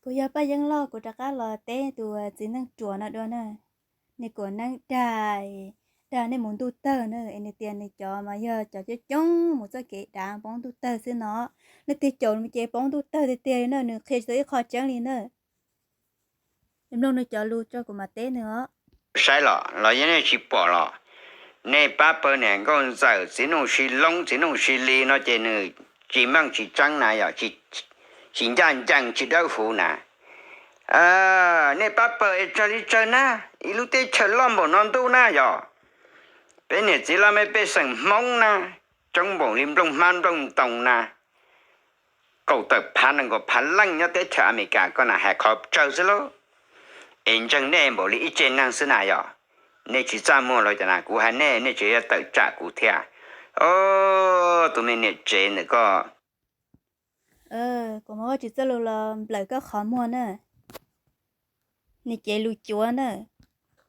Kuv yog Paj Yeeb Lauj, kuv rov qab los teb tus txiv neej ruam no dua na. Nws kuam neeb dag, dag nej mus ntuj tawg na, es nws tias nws cov mas yog cov coob coob mus txoj kev dav poob ntuj tawg xwb no. Leej twg caum ces poob ntuj tawg tiag tiag li na, nws qhia tsis tau ib qho tseeb li na. Mloog nws cov lus tso kuv mam teb nws os. Saib los los yog nej tsis pom los, nej pab pawg niam nkauj ntxawm txiv Nuj Si Loob txiv Nuj Si Li no ces nws tsis meej tsis tseeb na yom, tsis ncaj ncees tsis dawb huv na. Nej pab pawg es tsawg li tsawg na, ib lub teb chaws loj npaum no ntuj na yom. Peb niam txiv laj mej pej xeem Hmoob na, coob npaum li nplooj hmab nplooj ntoo na, kaum tawm phav nees nkaum phav leej nyob teb chaws Amelikas ko na hais qhov tsawg xwb lauj. Es ntseeg nej npaum li ib tse neeg xwb na yom. Nej tsis txaj muag los cas na, kuv hais nej, nej tseem yuav tawm tsam kuv thiab. Tus me niam tsev ntawm koj. Kuv muab Vajtswv txoj lus los nplawm koj qhov muag na. Niam cev lus cuav na.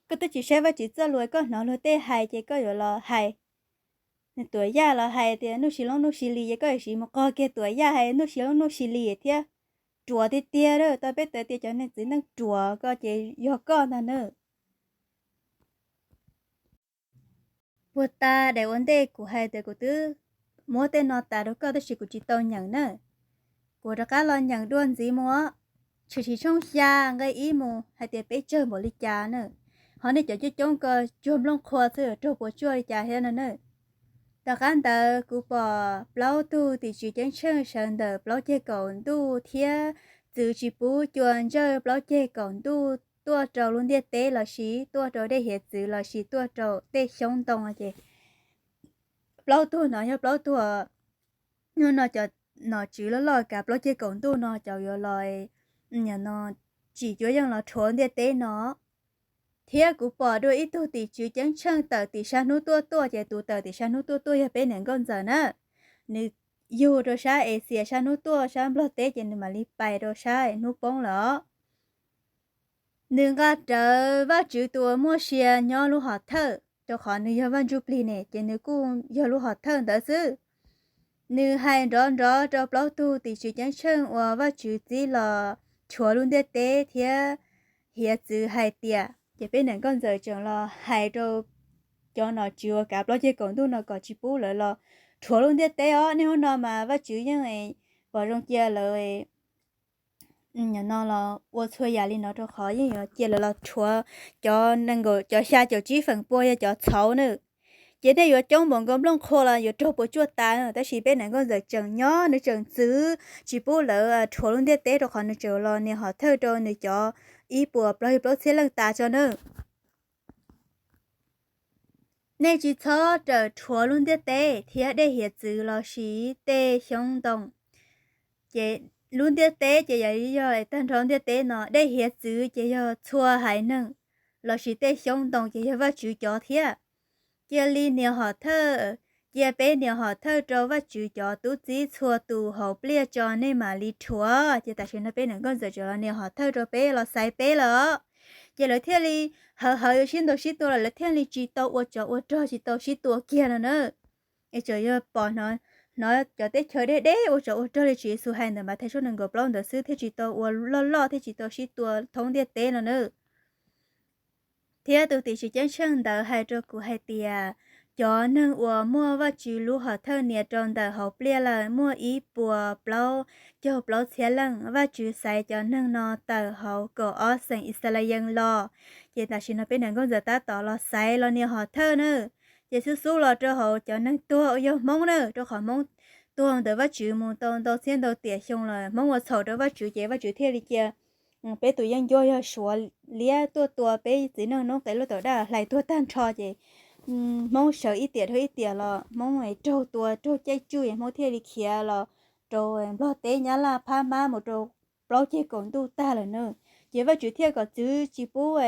Koj twb tsis saib Vajtswv txoj lus, koj hnov luag tej hais ces koj yuav los hais. Nws tuam yaj los hais tias Nuj Si Loob Nuj Si Li, ces koj yuav siv mus qog kiag tuam yaj hais Nuj Si Loob Nuj Si Li thiab. Ruam tiag tiag, tau peb tawv tias cov neeg txiv neej ruam ko ces yog koj ntag na. Puag ta daim ua ntej kuv hais tias kuv twb muab tej no tas rau koj tab sis kuv tsis tau nyeem na. Kuv rov qab los nyeem dua ntxiv mus. Tshwm Sim tshooj xya nqe ib mus hais tias peb tsawg npaum li cas na. Ho nej cov coob coob ko cuag nplooj qhua xwb yuav raug puas tsuaj li cas thiab no na. Tom qab ntawd kuv pom plaub tug tim tswv ceeb tsheej sawv ntawm plaub ceg kaum ntuj thiab txwv tsis pub cua ntsawj plaub ceg kaum ntuj tuaj rau lub ntiaj teb lossis tuaj rau dej hiav txwv lossis tuaj rau tej xyoob ntoo ces plaub tug no yog plaub tug, hnub no cov nom tswv loj loj kav plaub ceg kaum ntuj no cov yuav los no tsim cuab yeej los rhuav ntiaj teb no. Thiab kuv pom dua ib tug tim tswv ceeb tsheej tawm tim sab hnub tuaj tuaj, ces tus tawm tim sab hnub tuaj tuaj yog peb niam nkauj ntxawm na. Nws yug rau sab Axias sab hnub tuaj sab Nplog teb ces nws mam li pais rau sab hnub poob lawm os. Nws nqa rawv Vajtswv tus uas muaj sia nyob lub hom thawj, rau qhov nws yog Vaj Ntsuj Plig ne ces nws kuj yog lub hom thawj ntawd xwb. Nws hais nrov nrov rau plaub tug tim tswv ceeb tsheej uas Vajtswv txib los rhuav lub ntiaj teb thiab hiav txwv hais tias, ces peb niam nkauj ntxawm tseem los hais rau cov nom tswv uas kav plaub ceg kaum ntuj no kom tsis pub lawv los rhuav lub ntiaj teb os, niaj hnub no mas Vajtswv yeej pom zoo cia lawv no los ua txhua yam li no rau qhov yeej yuav cia lawv los rhuav cov nees nkaum, cov xya caum tsib feem pua yog cov txhauv na. Ces nej yuav coob npaum nkaus nplooj qhua los yuav raug puas tsuaj tas na, tab sis peb niam nkauj ntxawm tseem nyob, nws tseem txwv tsis pub lawv rhuav lub ntiaj teb rau qhov nws tseem los nias hom thawj rau nws cov ib puas plaub plaub txhiab leej tas tso na. Nej tsis txhob rawm rhuav lub ntiaj teb thiab dej hiav txwv lossis tej xyoob ntoo. Ces lub ntiaj teb ces yog tag nrho ntiaj teb no, dej hiav txwv ces yog txhua haiv neeg, lossis tej xyoob ntoo ces yog Vajtswv cov thiab. Cia li nias hom thawj, cia peb nias hom thawj rau Vajtswv cov tub txib txhua tus hauv pliaj tso nej mam li rhuav. Ces tam sim no peb niam nkauj ntxawm tseem los nias hom thawj rau peb los xaiv peb lawm. Ces lawv thiaj li hawv hawv yuav sib ntaus sib tua los lawv thiaj li tsis tau ua tsov ua rog, tsis tau sib tua kiag no na. Es tseem yog pom, hnov cov teb chaws deb deb ua tsov ua rog li Tswv Yexus hais ntawm Mathais tshooj nees nkaum plaub ntawd xwb thiaj tsis tau ua loj loj thiab tsis tau sib tua thoob ntiaj teb no na. Thiab tus tim tswv ceeb tsheej ntawd hais rau kuv hais tias, cov neeg uas muaj Vajtswv lub hom thawj nias rau ntawm hauv pliaj lawm muaj ib puas plaub caug plaub txhiab leej. Vajtswv xaiv cov neeg no tawm hauv kaum ob xeem Yixalayees los. Ces tam sim no peb niam nkauj ntxawm tab tom los xaiv los nias hom thawj na. Ces xub xub los rau hauv cov neeg tuag uas yog Hmoob na, rau qhov Hmoob tuag ntawm Vajtswv mus tau ntau txhiab ntau tiam xyoo lawm, Hmoob ua txhaum rau Vajtswv ces Vajtswv thiaj li cia peb tus yeeb ncuab yog Suav liab tuaj tua peb txiv neej noob qes luaj taum daj hlais tuag tag nrho ces Hmoob sawv ib tiam dhau ib tiam los Hmoob raug tua raug caij tsuj es Hmoob thiaj li khiav los rau Nplog teb, Nyab Laj, Phab Mab mus rau plaub ceg kaum ntuj tag lawm na. Ces Vajtswv thiaj kom txwv tsis pub,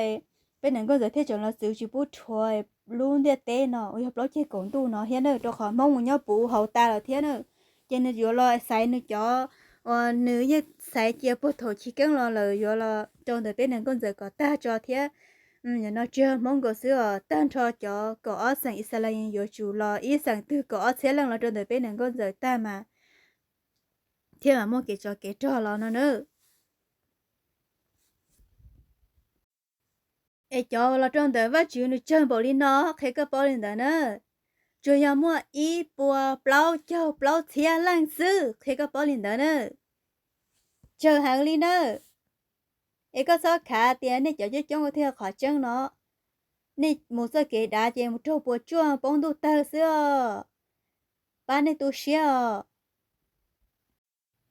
peb niam nkauj ntxawm thiaj tseem los txwv tsis pub rhuav lub ntiaj teb no uas yog plaub ceg kaum ntuj no thiab na, rau qhov Hmoob mus nyob puv hauv tas lawm thiab na. Ces nws yuav los xaiv nws cov uas nws yeej xaiv cia puag thaum chiv keeb los lawm yuav los rau ntawm peb niam nkauj ntxawm kom tag tso thiab. No tsis yog Hmoob nkaus xwb os, tag nrho cov kaum ob xeem Yixalayees yuav tsum los ib xeem twg kaum ob txhiab leej los rau ntawm peb niam nkauj ntxawm tag mas thiaj mam muaj kev tsov kev rog los no na. Es cov los rau ntawm Vajtswv nws tsawg npaum li no, qhia koj paub li ntawd na. Tsuas yog muaj ib puas plaub caug plaub txhiab leej xwb, qhia koj paub li ntawd na. Tsawg heev li na. Es koj txhob khav tias nej cov coob coob ua thiaj qhov tseeb no. Nej mus txoj kev dav ces mus raug puas tsuaj poob ntuj tawg xwb os. Pab nej tu siab os.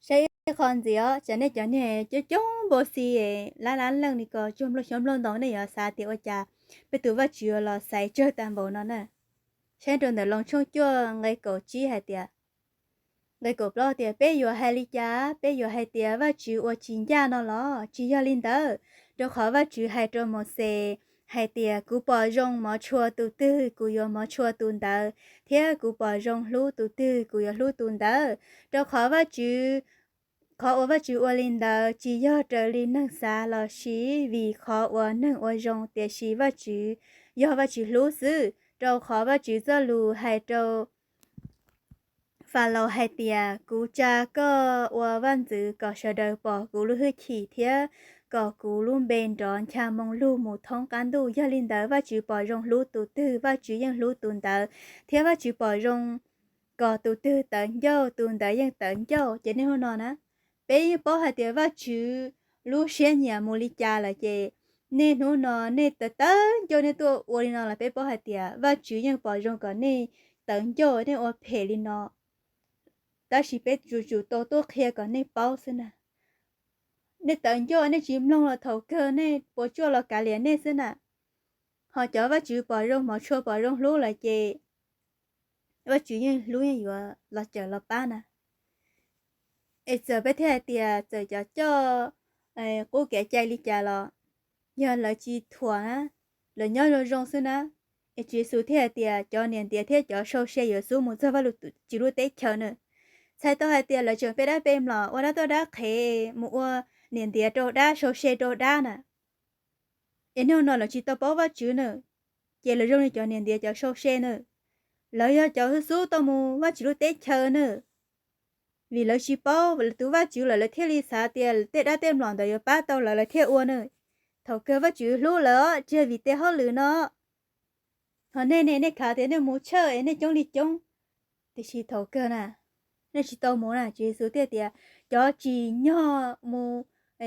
Saib ib qho ntxiv os, tsam nej cov niag coob coob npaum xis lab lab leej li ko tsuag nplooj xyoob nplooj ntoo, nej yuav xav tias ua cas peb tus Vajtswv los xaiv tsawg tag npaum no na. Saib rau ntawm Loos tshooj cuaj nqe kaum tsib hais tias, nqe kaum plaub tias, peb yuav hais li cas? Peb yuav hais tias Vajtswv ua tsis ncaj no los? Tsis yog li ntawd, rau qhov Vajtswv hais rau Mauxes hais tias, kuv pom zoo hmov tshua tus twg, kuv yuav hmov tshua tus ntawd, thiab kuv pom zoo hlub tus twg, kuv yuav hlub tus ntawd. Rau qhov Vajtswv, qhov uas Vajtswv ua li ntawd tsis yog raws li neeg xav los sis vim qhov uas neeg ua zoo, tiam sis Vajtswv, yog Vajtswv hlub xwb. Rau qhov Vajtswv txoj lus hais rau Falaus hais tias, kuv tsa koj ua vaj ntxwv kom sawv daws pom kuv lub hwj chim thiab kom kuv lub npe nrov ncha moo lug mus thoob qab ntuj. Yog li ntawd, Vajtswv pom zoo hlub tus twg, Vajtswv yeej hlub tus ntawd, thiab Vajtswv pom zoo kom tus twg tawv ncauj, tus ntawd yeej tawv ncauj. Ces niaj hnub no na, peb yeej paub hais tias Vajtswv lub siab nyiam mus li cas lawm ces niaj hnub no nej tawv tawv ncauj nej tuaj ua li no los peb paub hais tias Vajtswv yeej pom zoo kom nej tawv ncauj nej ua phem li no. Tab sis peb yuav tsum tau tuaj qhia kom nej paub xwb na. Nej tawv ncauj nej tsis mloog los thaum kawg nej puas tsuaj los kav liam nej xwb na. Ho cov Vajtswv pom zoo hmov tshua pom zoo hlub lawm ces Vajtswv yeej hlub yeej yuav los cawm los pab na. Es txawm peb thiaj hais tias txawm cov coj qub kev cai li cas los yog lawv tsis thuam na, lawv nyob zoo zoo xwb na. Es Tswv Yexus thiaj hais tias cov niam ntiav thiab cov sau se yuav xub mus txog Vajtswv lub teb chaws na. Txhais tau hais tias lawv tseem pe dab pe mlom ua dab tuaj dab qhev mus ua niam ntiav rau dab sau se rau dab na. Es niaj hnub no lawv tsis tau paub Vajtswv na, ces lawv zoo li cov niam ntiav cov sau se na. Lawv yog cov xub tau mus Vajtswv lub teb chaws na. Vim lawv tsis paub tus Vajtswv lawm lawv thiaj li xav tias tej dab tej mlom ntawd yuav pab tau lawv lawv thiaj ua na. Thaum kawg Vajtswv hlub lawv os, tsis yog vim tej hauj lwm no. Ho nej ne, nej khav tias nej mus church es nej coob li coob, tiam sis thaum kawg na, nej tsis tau mus na. Tswv Yexus thiaj tias cov tsim nyog mus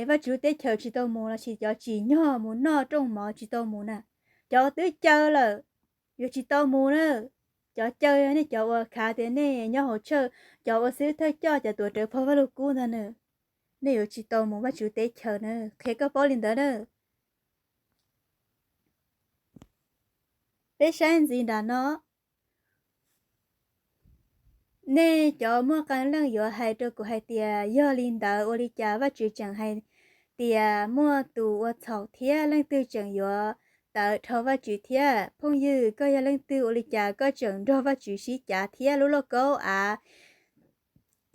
Vajtswv lub teb chaws tsis tau mus lossis cov tsim nyog mus noj rooj mov tsis tau mus na. Cov twb caw lawm yuav tsis tau mus na. Cov caw yog nej cov uas khav tias nej nyob hauv church, cov ua xib hwb thawj coj, cov tuav rawv phau Vajluskub ntag na. Nej yuav tsis tau mus Vajtswv teb chaws na, qhia koj paub li ntawd na. Peb saib ntxiv nram no. Nej cov muaj qee leej yuav hais rau kuv hais tias, yog li ntawd ua li cas Vajtswv tseem hais tias muaj tus ua txhaum thiab leej twg tseem yuav tawv dhau Vajtswv thiab? Phooj ywg, koj yog leej twg ua li cas koj tseem nrog Vajtswv sib cav thiab? Lub lauj kaub av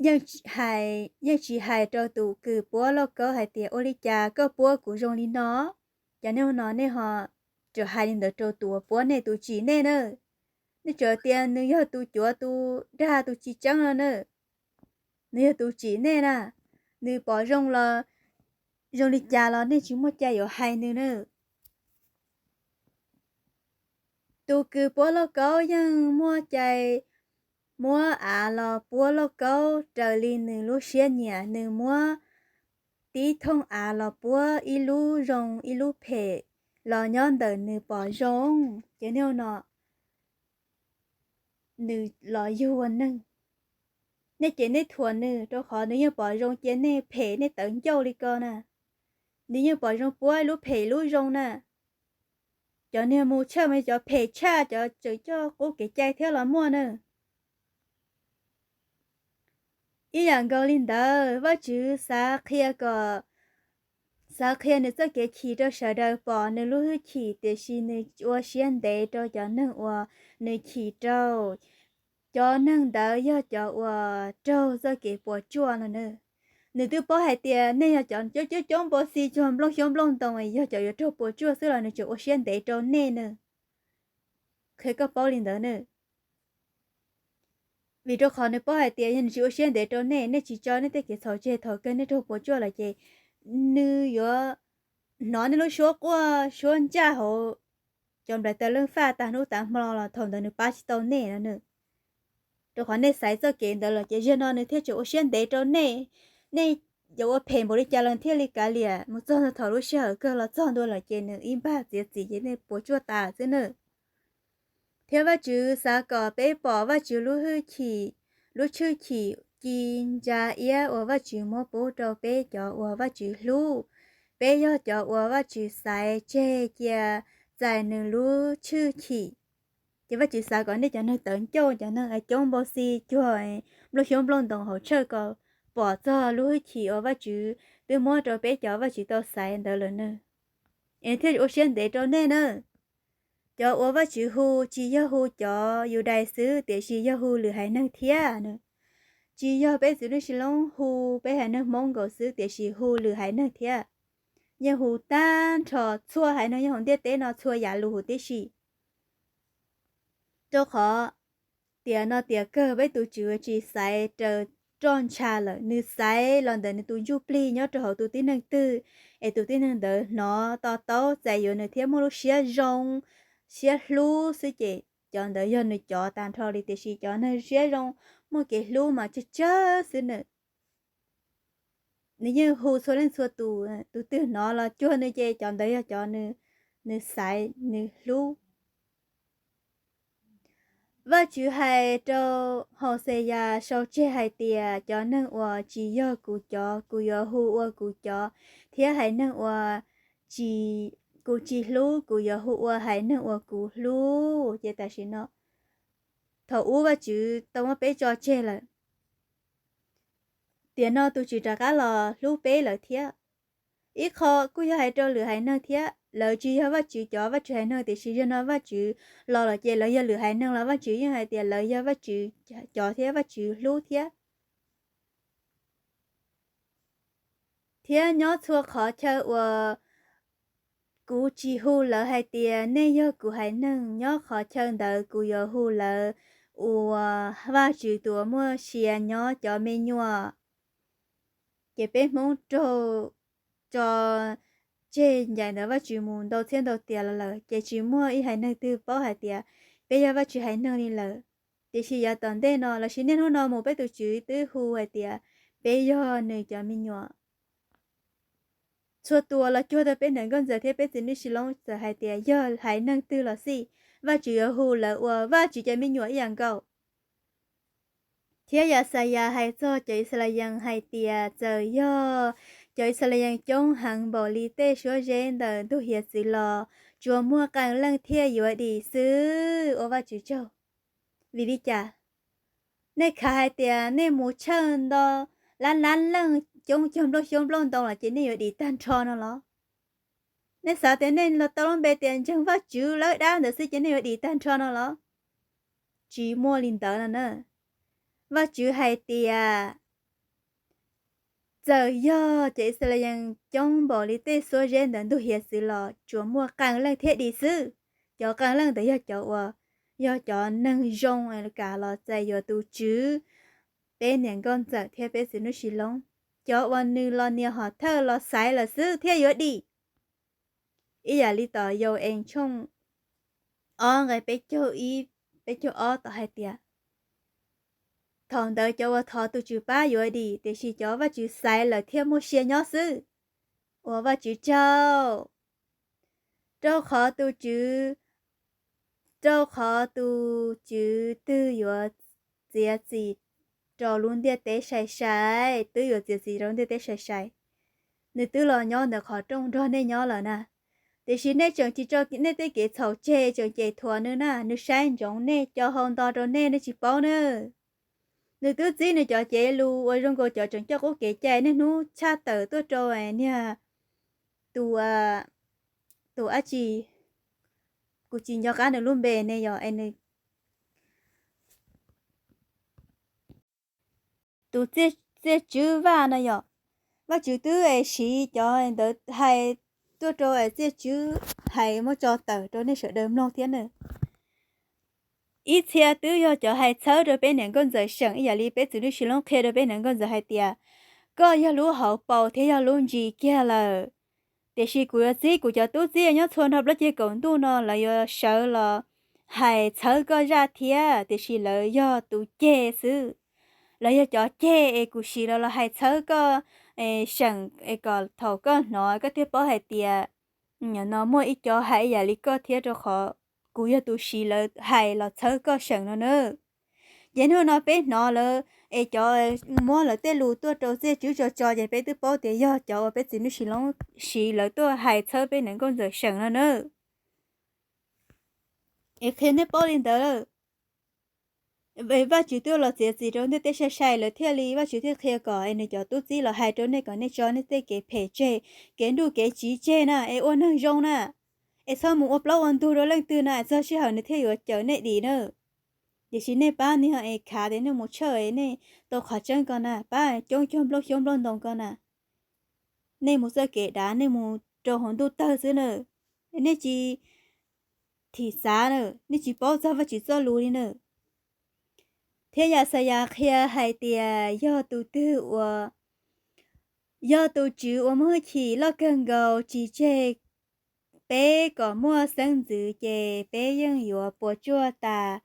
yeej tsis hais rau tus kws puab lauj kaub hais tias, ua li cas koj puab kuv zoo li no? Cov neeg no nej ho tseem hais li ntawd rau tus uas puab nej, tus tsim nej na. Nej tseem tias nws yog tus cuav, tus dag, tus tsis tseeb no na. Nws yog tus tsim nej na. Nws pom zoo los zoo li cas los nej tsis muaj cai yuav hais nws na. Tus kws puab lauj kaub yeej muaj cai muab av los puab lauj kaub raws li nws lub siab nyiam. Nws muab tib thooj av los puab, ib lub zoo ib lub phem, los nyob ntawm nws pom zoo. Ces nej no, nws los yug ua neeg, nej ces nej thuam nws rau qhov nws yeej pom zoo cia nej phem nej tawv ncauj li ko na. Nws yeej pom zoo puab ib lub phem ib lub zoo na. Cov niag mus church mas cov phem tshaj, cov tseem coj qub kev cai thiab los muaj na. Ib yam nkaus li ntawd, Vajtswv xav qhia kom, xav qhia nws txoj kev chim rau sawv daws pom nws lub hwj chim, tiam sis nws ua siab ntev rau cov neeg uas nws chim rau. Cov neeg ntawd yog cov uas raug txoj kev puas tsuaj no na. Nws twb paub hais tias nej yog cov coob coob npau xi cuag nplooj xyoob nplooj ntoo, yog cov yuav raug puas tsuaj xwb los nws tseem ua siab ntev rau nej na. Qhia koj paub li ntawd na. Vim rau qhov nws paub hais tias yog nws tsis ua siab ntev rau nej, nej tsis tso nej tej kev txhaum tseg, thaum kawg nej raug puas tsuaj lawm ces nws yuav hnov nej lub suab quaj suab ntsaj hauv cov nplaim taws leej faj tag hnub tag hmo los thaum ntawd nws pab tsis tau nej no nws. Rau qhov nej xaiv txoj kev ntawd los ces zaum no nws thiaj tseem ua siab ntev rau nej. Nej yuav ua phem npaum li cas los thiaj li kav liam mus txog thaum lub sij hawm kawg los txog ntua lawm ces nws ib npag txiav txim ces nej puas tsuaj tas xwb nawb. Thiab Vajtswv xav kom peb pom Vajtswv lub hwj chim, lub tshwj chim ci ntsa iab uas Vajtswv muab pub rau peb cov uas Vajtswv hlub. Peb yog cov uas Vajtswv xaiv tseg cia txais nws lub tshwj chim. Ces Vajtswv xav kom nej cov neeg tawv ncauj, cov neeg coob npau xi cuag nplooj xyoob nplooj ntoos hauv tshawj ko pom txog lub hwj chim uas Vajtswv twb muab rau peb cov Vajtswv tau xaiv ntawd lawm nawb. Es thiaj ua siab ntev rau nej nawb. Cov uas Vajtswv hu tsis yog hu cov Yudais xwb tiam sis yog hu lwm haiv neeg thiab nawb. Tsis yog peb txiv neej Xi Loob hu peb haiv neeg Hmoob nkaus xwb tiam sis hu lwm haiv neeg thiab. Yeej hu tag nrho txhua haiv neeg nyob hauv ntiaj teb no txhua yam lus huv tib si. Rau qhov tiam no tiam kawg peb tus Tswv tsis xaiv raws roj ntsha lawm, nws xaiv los ntawm nws tus ntsuj plig nyob rau hauv tus tib neeg twg, es tus tib neeg ntawd hnov to taub txais yuav nws thiab muaj lub siab zoo, siab hlub xwb ces cov ntawd yog nws cov tag nrho li. Tiam sis cov neeg siab zoo muaj kev hlub mas tsawg tsawg xwb nawb. Nws yeej hu txhua leej txhua tus, tus twg hnov los cuag nws ces cov ntawd yog cov nws xaiv nws hlub. Vajtswv hais rau Hauxeyas sau tseg hais tias, cov neeg uas tsis yog kuv cov, kuv yuav hu ua kuv cov, thiab haiv neeg uas kuv tsis hlub, kuv yuav hu ua haiv neeg uas kuv hlub. Ces tam sim no, thaum ub Vajtswv tau muab peb tso tseg lawm, tiam no tus Tswv rov qab los hlub peb lawm thiab. Ib qho kuj yog hais rau lwm haiv neeg thiab, lawv tsis yog Vajtswv cov, Vajtswv haiv neeg, tiam sis zaum no Vajtswv los lawm ces lawv yog lwm haiv neeg los Vajtswv yeej hais tias lawv yog Vajtswv cov thiab Vajtswv hlub thiab. Thiab nyob txhua qhov chaw uas kuv tsis hu lawv hais tias nej yog kuv haiv neeg, nyob qhov chaw ntawd kuv yuav hu lawv ua Vajtswv tus uas muaj sia nyob cov me nyuam. Ces peb Hmoob raug tso tseg ncaim ntawm Vajtswv mus ntau txhiab ntau tiam los lawm ces tsis muaj ib haiv neeg twg paub hais tias peb yog Vajtswv haiv neeg li lawm. Tiam sis yav tom ntej no lossis niaj hnub no mus peb tus Tswv twb hu hais tias peb yog nws cov me nyuam. Txhua tus los cuag tau peb niam nkauj ntxawm thiab peb txiv neej Xi Loob txawm hais tias yog haiv neeg twg los xij, Vajtswv yuav hu lawv ua Vajtswv cov me nyuam ib yam nkaus. Thiab Yaxayas hais txog cov Yixalayees hais tias txawm yog cov Yixalayees coob heev npaum li tej suab zeb ntawm ntug hiav txwv los tsuas muaj qee leej thiaj yuav dim xwb. Ua Vajtswv tsaug. Vim li cas? Nej khav hais tias nej mus tshawj nto lab lab leej coob cuag nplooj xyoob nplooj ntoo los ces nej yuav dim tag nrho no los? Nej xav tias nej los tau lub npe tias ntseeg Vajtswv lawv dab ntawd xwb ces nej yuav dim tag nrho no los? Tsis muaj li ntawd no na. Vajtswv hais tias txawm yog cov Yixalayees coob npaum li tej suab zeb ntawm ntug hiav txwv los tsuas muaj qee leej thiaj dim xwb. Cov qee leej ntawd yog cov uas yog cov neeg zoo kam los txais yuav tus Tswv, peb niam nkauj ntxawm thiab peb txiv neej Xi Loob, cov uas nws los nias hom thawj los xaiv lawm xwb thiaj yuav dim. Ib yam li tom Yau-ees tshooj ob nqe peb caug ib, peb caug ob tau hais tias, thaum ntawd cov uas thov tus Tswv pab yuav dim, tiam sis cov Vajtswv xaiv lawm thiaj muaj sia nyob xwb. Ua Vajtswv tsaug. Rau qhov tus Tswv, rau qhov tus Tswv twg yuav txiav txim rau lub ntiaj teb sai sai, twb yuav txiav txim rau lub ntiaj teb sai sai. Nws twb los nyob ntawm qhov rooj nrog nej nyob lawm na. Tiam sis nej tseem tsis tso nej tej kev txhaum tseg, tseem cem thuam nws na, nws saib ntsoov nej, co hau nto rau nej, nej tsis paub na. Nws twb txib nws cov cev lus uas zoo nkaus cov tseem coj qub kev cai niaj hnub tshaj tawm tuaj rau niag tus, tus dab tsi, kuv tsis nco qab nws lub npe ne yog es nws tus txiaj tswv Vaj no yog, Vajtswv twb es siv cov ntawd hais tuaj rau es txiaj tswv hais muab tso tawm rau nej sawv daws mloog thiab na. Ib txhia twb yog cov hais txhawb rau peb niam nkauj ntxawm seem ib yam li peb txiv neej Xi Loob qhia rau peb niam nkauj ntxawm hais tias, koj yog lub hauv paus thiab yog lub ntsis kiag lawm. Tiam sis kuv yuav txib kuv cov tub txib nyob txhua nrho plaub ceg kaum ntuj no, lawv yuav sawv los hais txhawb koj zaj thiab, tiam sis lawv yog tus ceg xwb. Lawv yog cov ceg es kuv siv lawv los hais txhawb koj seem, kom thaum koj hnov koj thiaj paub hais tias no muaj ib co hais ib yam li koj thiab, rau qhov kuv yog tus siv lawv hais los txhawb koj seem no na. Ces hnub no peb hnov lawv es cov muab lawv tej lus tuaj rau txiaj tswv tso tso, ces peb twb paub tias yog cov uas peb txiv Nuj Sis Loob siv lawv tuaj hais txhawb peb niam nkauj ntxawm seem no na. Es qhia nej paub li ntawd lawm. Vajtswv twb los txiav txim rau ntiaj teb sai sai, lawv thiaj li, Vajtswv thiaj qhia kom es nws cov tub txib los hais rau nej kom nej tso nej tej kev phem tseg, kev nruj kev tsiv tseg na, es ua neeg zoo na. Es txhob mus ua plaub ua ntug rau leej twg na, txog sij hawm nws thiaj yuav cawm nej dim na. Tiam sis nej pab niag es khav tias nej mus tshawj es nej tau qhov tseeb ko na, pab coob cuag nplooj xyoob nplooj ntoo ko na. Nej mus txoj kev dav, nej mus rau hauv ntuj tawg xwb na. Nej tsis thim xav na, nej tsis paub txog Vajtswv txoj lus li na. Thiab Yaxayas qhia hais tias yog tus twg uas, yog tus Tswv uas muaj hwj chim loj kawg nkaus tsis tseg peb kom muaj xeeb ntxwv, ces peb yeej yuav puas tsuaj tas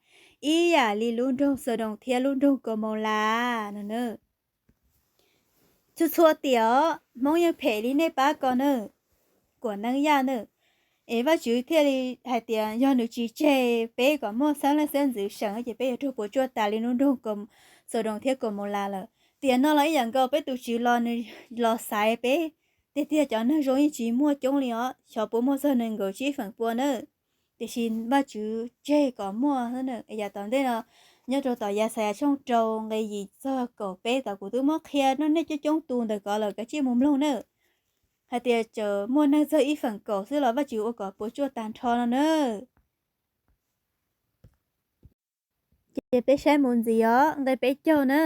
ib yam li lub nroog Xaudoos thiab lub nroog Kaumaulas no na. Txhua txhua tiam os, Hmoob yeej phem li nej pab ko na, Kuam Neeb Yaj na. Es Vajtswv thiaj li hais tias yog nws tsis tseg peb kom muaj xeeb leej xeeb ntxwv seem, ces peb yuav raug puas tsuaj tas li lub nroog Xaudoos thiab Kaumaulas lawm. Tiam no los ib yam nkaus, peb tus Tswv los nws los xaiv peb, tiag tiag cov neeg zoo yeej tsis muaj coob li os, xyov puas muaj txog nees nkaum tsib feem pua na. Tiam sis Vajtswv tseg kom muaj xwb na. Yav tom ntej no, nyob rau tom Yaxayas tshooj rau nqe yim txog kaum peb tod, kuv twb muab qhia rau nej coob coob tus ntawm ko lawm, kav tsij mus mloog na. Hais tias txawm muaj neeg txog ib feem kaum xwb los Vajtswv ua kom puas tsuaj tag nrho no na. Ces peb saib mus ntxiv os, nqe peb caug na.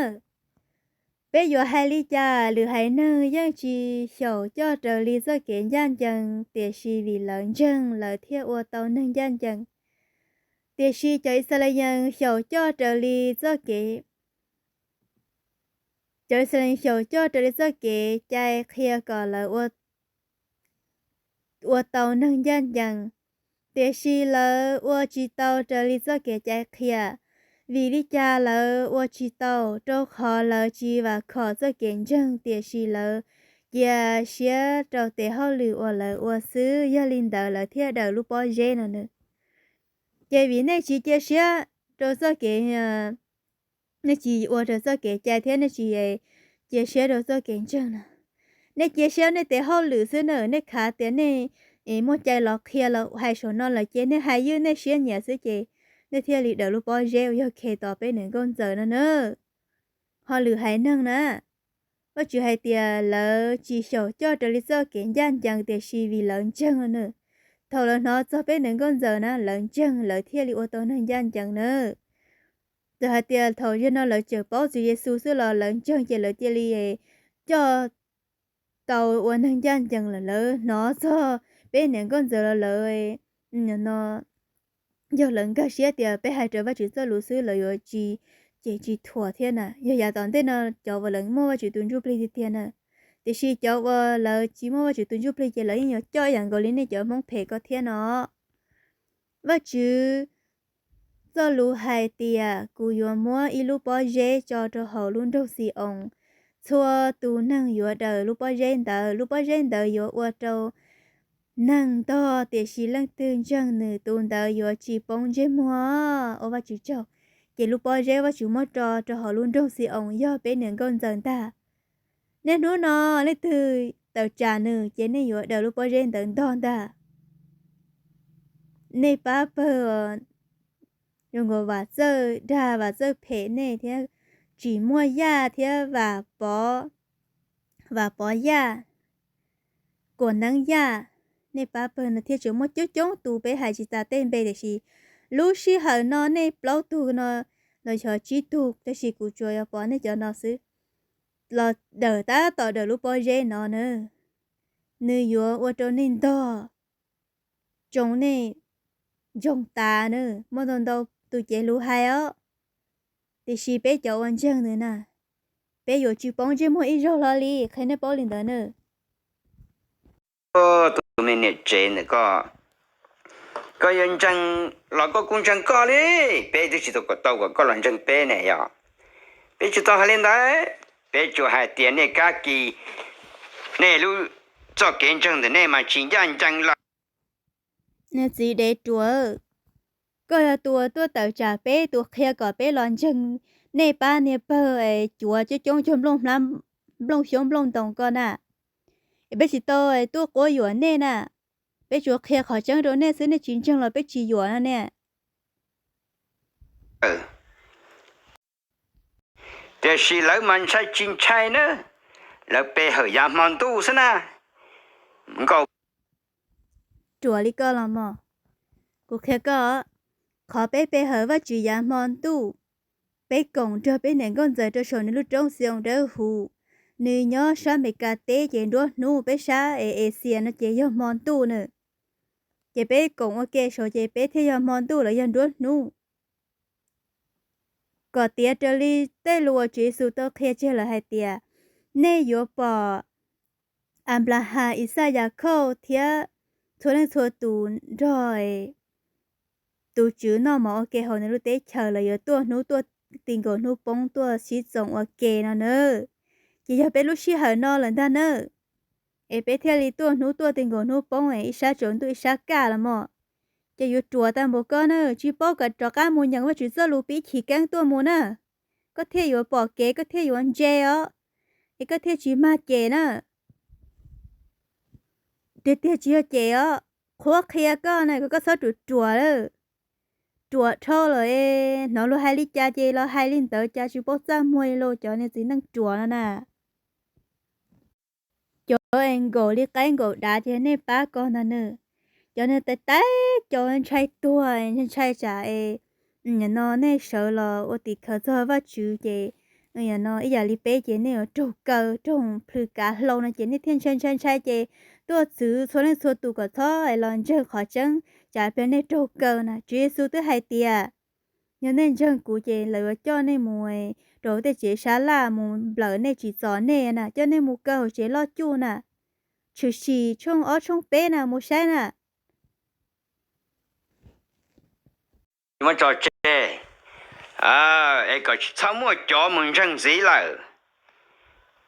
Peb yuav hais li cas? Lwm haiv neeg yeej tsis xyaum coj raws li txoj kev ncaj ncees, tiam sis vim lawv ntseeg lawv thiaj ua tau neeg ncaj ncees. Tiam sis cov Yixalayees xyaum coj raws li txoj kev, cov Yixalayees xyaum coj raws li txoj kev cai qhia kom lawv ua ua tau neeg ncaj ncees, tiam sis lawv ua tsis tau raws li txoj kev cai qhia. Vim li cas lawv ua tsis tau? Rau qhov lawv tsis vam khom txoj kev ntseeg, tiam sis lawv cia siab rau tes hauj lwm uas lawv ua xwb, yog li ntawd lawv thiaj dawm lub pob zeb no na. Ces vim nej tsis cia siab rau txoj kev, nej tsis ua raws txoj kev cai thiab nej tsis cia siab rau txoj kev ntseeg no. Nej cia siab nej tes hauj lwm xwb na, nej khav tias nej muaj cai los qhia los hais saum no lawm ces nej hais ywj nej siab nyiam xwb ces nej thiaj li dawm lub pob zeb uas yog Khetos peb niam nkauj ntxawm no na. Ho lwm haiv neeg na, Vajtswv hais tias lawv tsis xyaum coj raws li txoj kev ncaj ncees, tiam sis vim lawv ntseeg no na. Thaum lawv hnov txog peb niam nkauj ntxawm na, lawv ntseeg lawv thiaj li ua tau neeg ncaj ncees na. Txawm hais tias thaum yog no lawv tseem paub Tswv Yexus xwb los lawv ntseeg ces lawv cia li coj tau ua neeg ncaj ncees lawm. Lawv hnov txog peb niam nkauj ntxawm los lawv, no, yog lawv nkag siab tias peb hais raws Vajtswv txoj lus xwb lawv yuav tsis, ces tsis thuam thiab na. Yog yav tom ntej no cov uas lawv muaj Vajtswv tus ntsuj plig tiag tiag na, tiam sis cov uas lawv tsis muaj Vajtswv tus ntsuj plig ces lawv yeej yuav coj ib yam nkaus li nej cov Hmoob phem ko thiab no. Vajtswv txoj lus hais tias kuv yuav muab ib lub pob zeb tso rau hauv lub nroog Xi-oos. Txhua tus neeg yuav dawm lub pob zeb ntawd. Lub pob zeb ntawd yuav ua rau neeg ntog, tiam sis leej twg ntseeg nws tus ntawd yuav tsis poob ntsej muag. Ua Vajtswv tsaug. Ces lub pob zeb Vajtswv muab tso rau hauv lub nroog Xi-oos yog peb niam nkauj ntxawm ntag. Niaj hnub no leej twg tawm tsam nws ces nej yuav dawm lub pob zeb ntawd ntog ntag. Nej pab pawg zoo nkaus Vam Txawj dag Vam Txawj phem nej thiab, Tsim Muaj Yaj thiab Vam Pov, Vam Pov Yaj, Kuam Neeb Yaj, nej pab pawg no thiab tseem muaj coob coob tus peb hais tsis tas tej npe, tiam sis lub sij hawm no nej plaub tug no los xyov tsib tug, tab sis kuv tsuas yog pom nej cov no xwb, los dawm tab tom dawm lub pob zeb no na. Nws yuav ua rau nej ntog, tsoo nej ntsoog tas na, muaj ntau ntau tus cev lus hais os. Tiam sis peb cov uas ntseeg nws na, peb yuav tsis poob ntsej muag ib zaug hlo li, qhia nej paub li ntawd na. Tus me niam tsev ntawm koj, koj yuav ntseeg los koj kuj ntseeg koj li, peb twb tsis tau kom koj los ntseeg peb ne yom. Peb tsis tau hais li ntawd, peb tsuas hais tias nej kab kis, nej lub txoj kev ntseeg ntawm nej mas tsis ncaj ncees lawm. Niag txiv dev ruam, koj yog tus tuaj tawm tsam peb, tus qhia kom peb los ntseeg nej pab niag pawg es cuav coob coob cuag nplooj xyoob nplooj ntoos ko na. Es peb tsis tau tuaj quab yuam nej na, peb tsuas qhia qhov tseeb rau nej xwb, nej tsis ntseeg los peb tsis yuam no ne. Tiam sis lawv mas ntshai tsis ntshai na, lawv pe hawm yav hmo ntuj xwb na. Nkauj, ruam li koj los mog. Kuv qhia koj, qhov peb pe hawm Vajtswv yav hmo ntuj, peb koom nrog peb niam nkauj ntxawm rau saum nws lub roob Xi-oos dawb huv. Nws nyob sab Amelikas teb ces nruab hnub, peb sab Asia no ces yog hmo ntuj na. Ces peb koom ua ke saud ces peb thiaj yog hmo ntuj los yog nruab hnub. Kom tiav raws li tej lus uas Tswv Yexus tau qhia tseg lawm hais tias, nej yuav pom Anplahas, Ixaj, Yakhauj thiab txhua leej txhua tus nrog tus Tswv noj mov ua ke hauv nws lub teb chaws, los yuav tuaj hnub tuaj ti nkaus hnub poob tuaj sib txoos ua ke no na. Ces yog peb lub sij hawm no lawm ntag na, es peb thiaj li tuaj hnub tuaj ti nkaus hnub poob es ib sab tsaus ntuj ib sab kaj los mog. Ces yuav ruam tag npaum koj na, tsis paub kom rov qab mus nyeem Vajtswv txoj lus pib chiv keeb tuaj mus na, koj thiaj yuav pom kev, koj thiaj yuav ntse os, es koj thiaj tsis mag cem na. Tiag tiag tsis yog cem os, qhuab qhia koj na, kom koj txhob ruam ruam lawm. Ruam dhau lawm es hnov luag hais li cas ces los hais li ntawd, cas tsis paub txaj muag li los cov niag txiv neej ruam no na. Cov es nkaum li qaib nkaum dav ces nej pab ko ntag na. Cov niag tais tais, cov ntshai tuag, ntshai tsam es no nej sawv los ua tim khawv txog Vajtswv ces no ib yam li peb ces nej yuav raug kaw, raug plhws kav hlau no ces nej thiaj ntshai ntshai ntshai ces tuaj txwv txhua leej txhua tus kom txhob los ntseeg qhov tseeb, tsam pliag nej raug kaw na. Tswv Yexus twb hais tias, yog nej ntseeg kuv ces lawv yuav coj nej mus rau tej tsev sab laj mus nplawm nej tsim txom nej na, coj nej mus kaw hauv tsev loj cuj na. Tshwm sim tshooj ob tshooj peb na mus saib na. Muab tso tseg, es kom tsis txhob muaj cov mus ntseeg ntxiv lawm.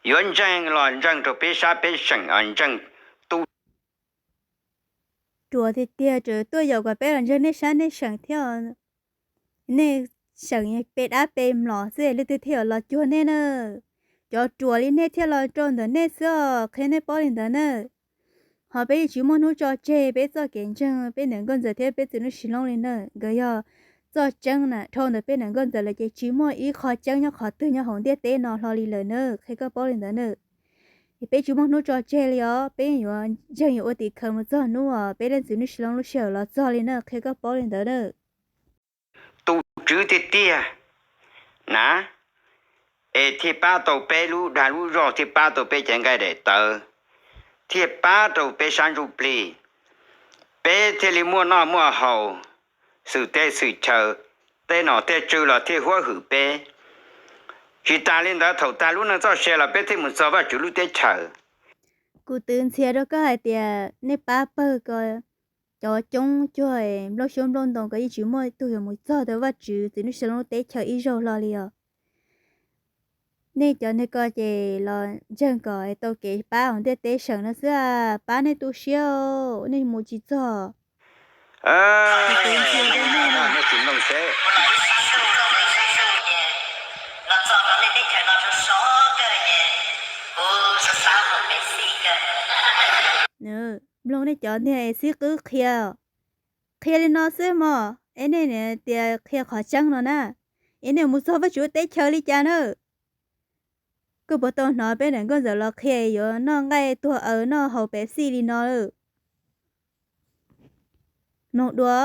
Yuav ntseeg los ntseeg rau peb sab peb seem, ntseeg tu. Ruam tiag tiag, tseem tuaj yaum kom peb los ntseeg nej sab nej seem thiab. Nej seem pe dab pe mlom xwb, leej twg thiaj yuav los cuag nej na? Cov ruam li nej thiaj los rau ntawm nej xwb os, qhia nej paub li ntawd na. Ho peb yeej tsis muaj hnub tso tseg peb txoj kev ntseeg peb niam nkauj ntxawm thiab peb txiv Nuj Sis Loob li na. Nkawd yog txoj tseeb na, dhau ntawm peb niam nkauj ntxawm lawm ces tsis muaj ib qho tseeb nyob qhov twg nyob hauv ntiaj teb no hlo li lawm na, qhia koj paub li ntawd na. Es peb tsis muaj hnub tso tseg li os, peb yeej yuav ntseeg yuav ua tim khawv mus txog hnub uas peb leej txiv Nuj Sis Loob lub sij hawm los txog li na, qhia koj paub li ntawd na. Tus Tswv tiag tiag na, es thiaj pab tau peb lub dag lub zog, thiaj pab tau peb cov nqaij daim tawv, thiaj pab rau peb sab ntsuj plig, peb thiaj li muaj noj muaj haus, xwm teb xwm chaw, tej nom tej tswv los thiaj huab hwm peb. Tsis tas li ntawd, thaum tag lub neej txoj sia los peb thiaj mus txog Vajtswv lub teb chaws. Kuv twv ntxhias rau koj hais tias nej pab pawg ko cov coob cuag nplooj xyoob nplooj ntoo ko yeej tsis muaj ib tug yuav mus txog tau Vajtswv txiv Nuj Sis Loob lub teb chaws ib zaug hlo li os. Nej cov niag ko ces los ntseeg kom tau kev pab hauv ntiaj teb seem no xwb, pab nej tu siab, nej mus tsis txog. Mloog nej cov niag xib qwb qhia, qhia li no xwb mog, es nej tias qhia qhov tseeb no na, es nej mus txog Vajtswv teb chaws li cas na? Koj puas tau hnov peb niam nkauj ntxawm los qhia yuav noj nqaij tuag aws noj haus Pepsi li no? Mloog dua.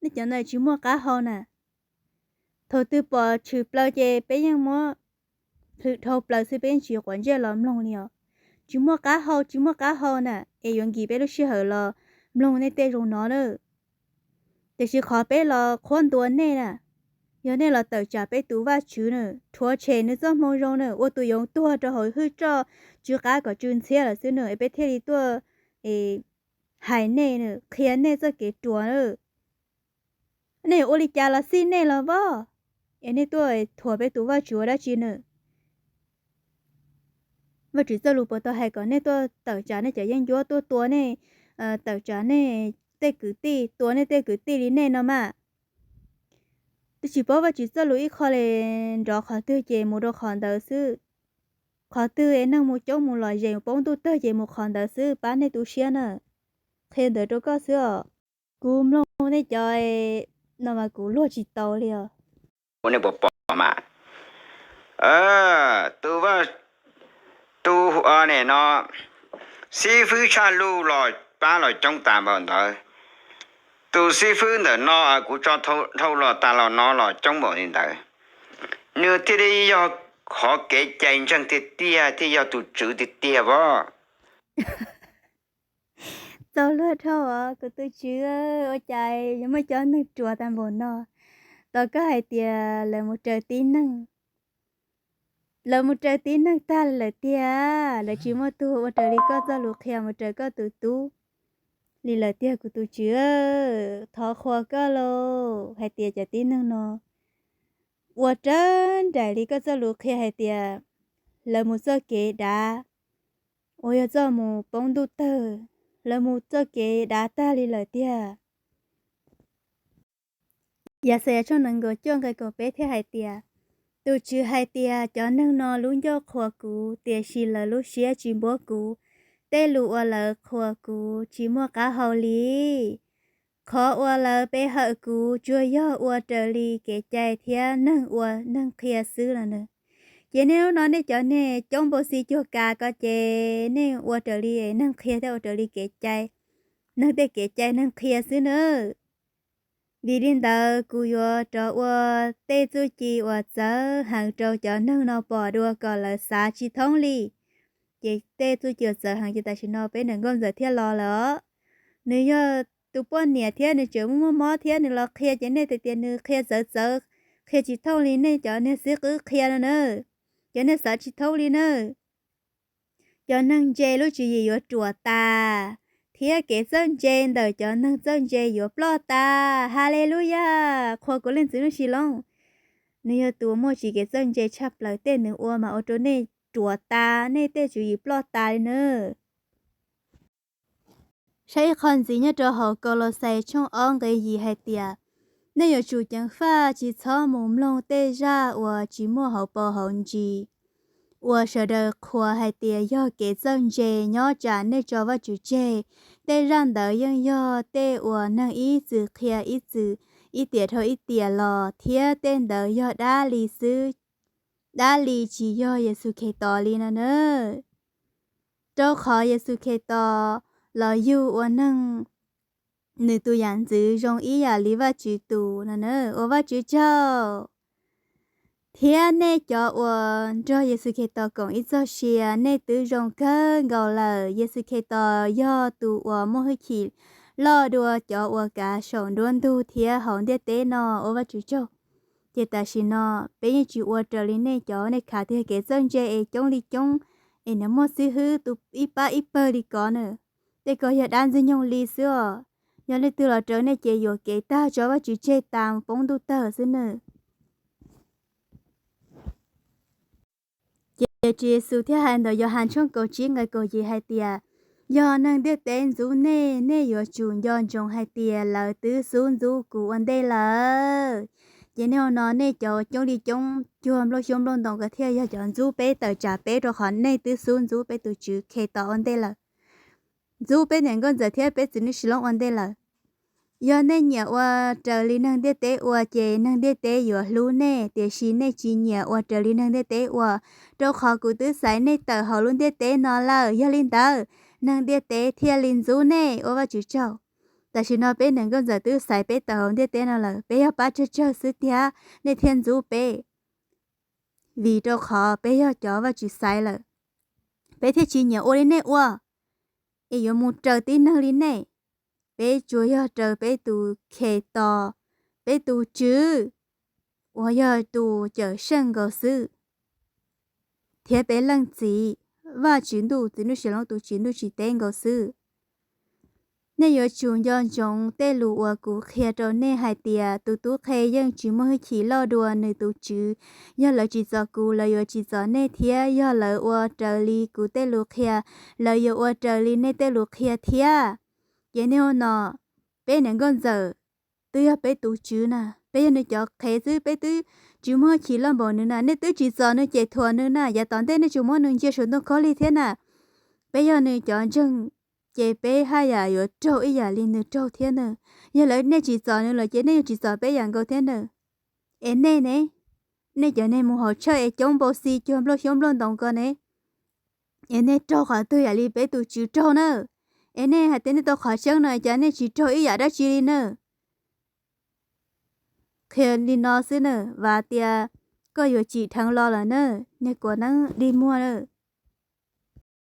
Nej cov ntawd tsis muaj qab hau na. Thaum twg pom tshwm plaws ces peb yeej muab plhws dhau plaws xwb, peb yeej tsis quav ntsej los mloog li os. Tsis muaj qab hau, tsis muaj qab hau na, es yuav nkim peb lub sij hawm los mloog nej tej zoo no na. Tiam sis qhov peb los qhuab ntuas nej na, yog nej los tawm tsam peb tus Vajtswv na, rhuav tshem nws txoj moo zoo na, ua tus yoov tuag rau hauv hwj roj tsw qab kom tsw ntxhiab lawm xwb na, es peb thiaj li tuaj hais nej, qhia nej txoj kev ruam na. Nej yuav ua li cas los xij nej los vov, es nej tuaj thuam peb tus Vajtswv ua dab tsi na? Vajtswv txoj lus puas tau hais kom nej tuaj tawm tsam nej cov yeeb ncuab, tuaj tua nej, tawm tsam nej tej kwv tij, tua nej tej kwv tij li nej no mas? Twb tsis paub Vajtswv txoj lus ib qho li, nrov qhov twg ces mus rau qhov ntawd xwb. Qhov twg es neeg mus coob mus lom zem poob ntuj tawg ces mus qhov ntawd xwb, pab nej tu siab na. Qhia ntawd rau koj xwb os. Kuv mloog nej cov no mas kuv luag tsis tau li os. Nej puas pom mas, tus vaj, tus, no, xib fwb tshaj luj los pab los coob tas npaum ntawd. Tus xib fwb ntawm no kuv tso dhau los tas los no los coob npaum li ntawd. Nws thiaj li yog qhov kev cai ntseeg tiag tiag, thiaj yog tus Tswv tiag tiag vov. Txaus luag dhau os kuv tus Tswv, ua cas yuav muaj cov neeg ruam tas npaum no. Tos koj hais tias lawv mus raws tib neeg, lawv mus raws tib neeg tag li lawm tiag, lawv tsis muaj tug ua raws li koj txoj lus qhia mus raws koj tus tub li lawm tiag kuv tus Tswv. Thov qhuas koj lauj, hais tias cov tib neeg no ua raws nraim li koj txoj lus qhia hais tias lawv mus txoj kev dav, uas yog txoj mus poob ntuj tawg, lawv mus txoj kev dav tag li lawm tiag. Yaxayas tshooj nees nkaum cuaj nqe kaum peb thiaj hais tias, tus Tswv hais tias, cov neeg no lub ncauj qhuas kuv, tiam sis lawv lub siab tsis npuab kuv. Tej lus uas lawv qhuas kuv tsis muaj qab hau li. Qhov uas lawv pe hawm kuv tsuas yog ua raws li kev cai thiab neeg ua neeg qhia xwb no na. Ces nej lub no nej cov neeg coob npaum xis cuag kas ko ces nej ua raws li neeg qhia thiab ua raws li kev cai, neeg tej kev cai neeg qhia xwb na. Vim li ntawd kuv yuav rov ua tej txuj ci uas txawv heev rau cov neeg no pom dua kom lawv xav tsis thoob li. Ces tej txuj ci uas txawv heev ces tam sim no peb niam nkauj ntxawm thiaj los lawm os. Nws yog tus poj niam thiab nws tseem muaj mob thiab nws los qhia ces nej tias nws qhia txawv txawv, qhia tsis thoob li nej cov niag xib fwb qhia no na. Cov nej xav tsis thoob li na. Cov neeg ntse lub tswv yim yuav ruam tas, thiab kev txawj ntse ntawm cov neeg txawj ntse yuav ploj tas. Haleluyas, qhuas kuv Leej Txiv Ntuj Sis Loob. Nws yog tus uas muaj tsis kev txawj ntse tshaj plaws, tej nws ua mas ua rau nej ruam tas, nej tej tswv yim ploj tas li na. Saib ib qho ntxiv nyob rau hauv Kaulauxais tshooj ob nqe yim hais tias, nej yuav tsum ceev faj tsis txhob mus mloog tej zaj uas tsis muaj hauv paus hauv ntsis, uas sawv daws qhuas hais tias yog kev txawj ntse, nyob tsam nej tso Vajtswv tseg. Tej zaj ntawd yeej yog tej uas neeg ib txwm qhia ib txwm, ib tiam dhau ib tiam los, thiab tej ntawd yog dab li xwb, dab li tsis yog Yexus Khetos li no na. Rau qhov Yexus Khetos los yug ua neeg, nws tus yam ntxwv zoo ib yam li Vajtswv tus no na, ua Vajtswv tsaug. Thiab nej cov uas nrog Yexus Khetos koom ib txoj sia, nej twb zoo kawg nkaus lawm. Yexus Khetos yog tus uas muaj hwj chim loj dua cov uas kav saum nruab ntug thiab hauv ntiaj teb no, ua Vajtswv tsaug. Ces tam sim no peb yeej tsis ua raws li nej cov, nej khav tiag kev txawj ntse es coob li coob, es nws muaj xib hwb tus ib pab ib pawg li ko na. Tej ko yog dab ntxwg nyoog li xwb os. Yog leej twg los raws nej ces yuam kev tag, tso Vajtswv tseg tas, poob ntuj tawg xwb na. Ces Tswv Yexus thiaj hais ntawm Yauhas tshooj kaum tsib nqe kaum yim hais tias, yog neeg ntiaj teb ntxub nej, nej yuav tsum nco ntsoov hais tias lawv twb xub ntxub kuv ua ntej lawm. Ces nej ua no nej cov coob li coob cuag nplooj xyoob nplooj ntoos ko thiaj yog cov ntxub peb tawm tsam peb, rau qhov nej twb xub ntxub peb tus Tswv Khetos ua ntej lawm, ntxub peb niam nkauj ntxawm thiab peb txiv neej sis loob ua ntej lawm. Yog nej nyiam ua raws li neeg ntiaj teb ua ces neeg ntiaj teb yuav hlub nej, tiam sis nej tsis nyiam ua raws li neeg ntiaj teb ua, rau qhov kuv twb xaiv nej tawm hauv lub ntiaj teb no lawm. Yog li ntawd, neeg ntiaj teb thiaj li ntxub nej, ua Vajtswv tsaug. Tam sim no peb niam nkauj ntxawm twb xaiv peb tawm hauv ntiaj teb no lawm, peb yog pab tsawg tsawg xwb tiag nej thiaj ntxub peb, vim rau qhov peb yog cov Vajtswv xaiv lawm. Peb thiaj tsis nyiam ua li nej ua, es yuav mus raws tib neeg li nej. peb tsuas yog raws peb tus Khetos, peb tus Tswv uas yog tus Cawmseej nkaus xwb, thiab peb leej Txiv, Vajtswv Ntuj, Txiv Ntuj Sia Loob tus Tswv Ntuj Tsis Teb nkaus xwb. Nej yuav tsum nco ntsoov tej lus uas kuv qhia rau nej hais tias, tus tub qhe yeej tsis muaj hwj chim loj dua nws tus tswv. Yog lawv tsim txom kuv, lawv yuav tsim txom nej thiab. Yog lawv ua raws li kuv tej lus qhia, lawv yuav ua raws li nej tej lus qhia thiab. Ces nej ua no, peb niam nkauj ntxawm twb yog peb tus tswv na, peb yog nws cov qhev xwb, peb twb tsis muaj hwj chim loj npaum nws na. Nej twb tsim txom nws, cem thuam nws na, yav tom ntej nej tsuas muab nws ntsia saum ntoo khaub lig thiab na. Peb yog nws cov ntseeg, ces peb haj yam yuav raug ib yam li nws raug thiab na. Yog lawv, nej tsim txom nws lawm ces nej yuav tsim txom peb yam nkaus thiab na. Es nej ne, nej cov neeg mus haus tshawj es coob npau xi cuag nplooj xyoob nplooj ntoos ko ne, es nej raug qhov twg yam li peb tus tswv raug na? Es nej hais tias nej tau qhov tseeb no, cas nej tsis raug ib yam dab tsi li na? Qhia li no xwb na, vam tias koj yuav tsim dheev los lawm na, niag kuas neeb dig muag na.